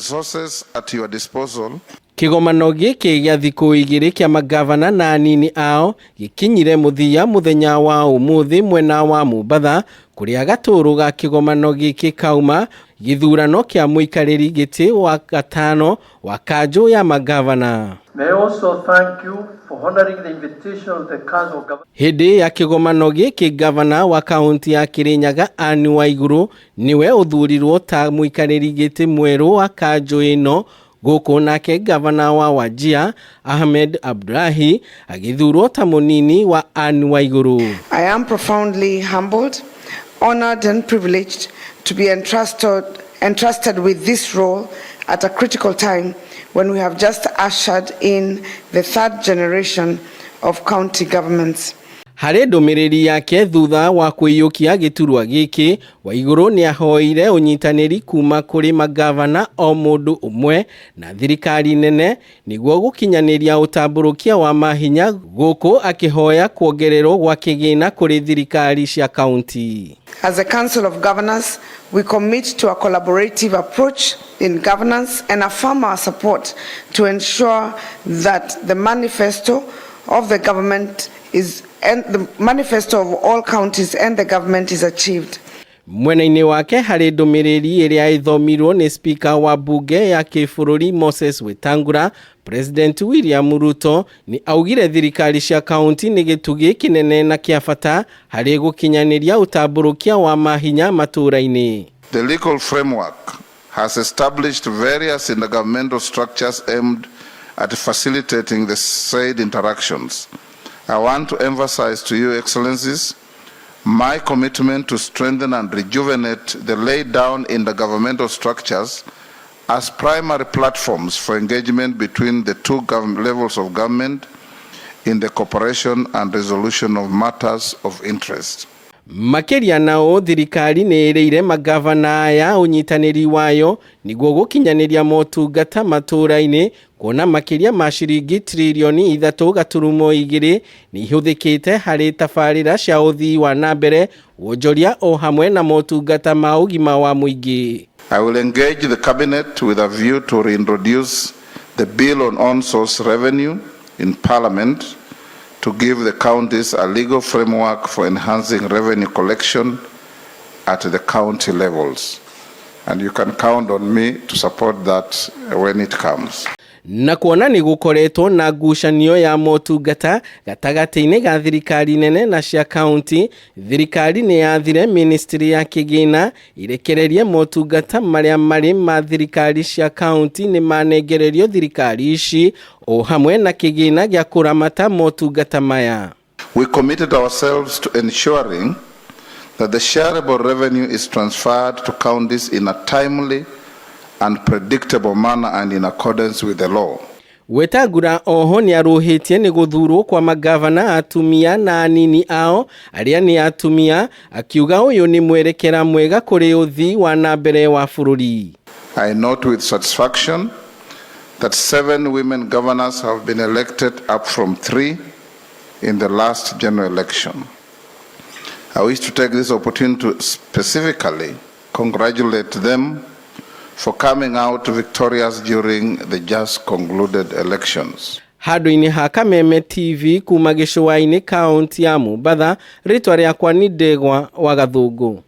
Resources at your disposal. Kĩgomano gĩkĩ gĩa thikũ 2 kĩa magavana na anini ao gĩkinyire mũthia mũthenya wa ũmũthĩ mwena wa Mombatha, kũrĩa gatũrũ ga kĩgomano gĩkĩ kauma gĩthurano kĩa mũikarĩri gĩtĩ wa gatano wa kanjũ ya magavana. May I also thank you for honoring the invitation of the Council of Governors. Hĩndĩ ya kĩgomano gĩkĩ, gavana wa kaunti ya Kirinyaga Anne Waiguru nĩwe ũthurirwo ta mũikarĩri gĩtĩ mwerũ wa kanjũ ĩno, gũkũ nake gavana wa Wajir Ahmed Abdullahi agĩthurwo ta mũnini wa Anne Waiguru. I am profoundly humbled, honored and privileged to be entrusted with this role at a critical time when we have just ushered in the third generation of county governments. Harĩ ndũmĩrĩri yake thutha wa kũiyũkia gĩturwa gĩkĩ, Waiguru nĩahoire ũnyitanĩri kuma kũrĩ magavana o mũndũ ũmwe na thirikari nene nĩguo gũkinyanĩria ũtambũrũkia wa mahinya, gũkũ akĩhoya kuongererwo gwa kĩgĩna kũrĩ thirikari cia kaunti. As a Council of Governors, we commit to a collaborative approach in governance and affirm our support to ensure that the manifesto of the government is and the manifesto of all counties and the government is achieved. Mwena-inĩ wake, harĩ ndũmĩrĩri ĩrĩa ĩthomirwo nĩ spika wa mbunge ya kĩbũrũri Moses Wetangula, President William Ruto nĩ augire thirikari cia kaunti nĩ gĩtugĩ kĩnene na kĩa bata harĩ gũkinyanĩria ũtambũrũkia wa mahinya matũũra-inĩ. The legal framework has established various intergovernmental structures aimed at facilitating the said interactions. I want to emphasize to you, Excellencies, my commitment to strengthen and rejuvenate the laid down intergovernmental structures as primary platforms for engagement between the two levels of government in the cooperation and resolution of matters of interest. Makĩria nao, thirikari nĩ ĩrĩire magavana aya ũnyitanĩri wayo nĩguo gũkinyanĩria motungata matũũra-inĩ, kuona makĩria ma ciringi 3.2 tririoni nĩ ihũthĩkĩte harĩ tabarĩra cia ũthii wa na mbere, wonjoria o hamwe na motungata ma ũgima wa mũingĩ. I will engage the cabinet with a view to reintroduce the bill on own source revenue in Parliament to give the counties a legal framework for enhancing revenue collection at the county levels. And you can count on me to support that when it comes. Na kuona nĩ gũkoretwo na ngucanio ya motungata gatagatĩ-inĩ ga thirikari nene na cia kaunti, thirikari nĩ yathire ministry ya kĩgĩna irekererie motungata marĩa marĩ ma thirikari cia kaunti nĩ manengererio thirikari ici o hamwe na kĩgĩna gĩa kũramata motungata maya. We committed ourselves to ensuring that the shareable revenue is transferred to counties in a timely and predictable manner and in accordance with the law. Wetangula oho nĩ arũhĩtie nĩ gũthurwo kwa magavana atumia na anini ao arĩa nĩ atumia, akiuga ũyũ nĩ mwerekera mwega kũrĩ ũthii wa na mbere wa bũrũri. I note with satisfaction that seven women governors have been elected, up from three in the last general election. I wish to take this opportunity to specifically congratulate them for coming out victorious during the just concluded elections. Handũ-inĩ ha Kameme TV kuma gĩcũa-inĩ kaunti ya Mombatha, rĩtwa rĩakwa nĩ Ndegwa wa Gathũngũ.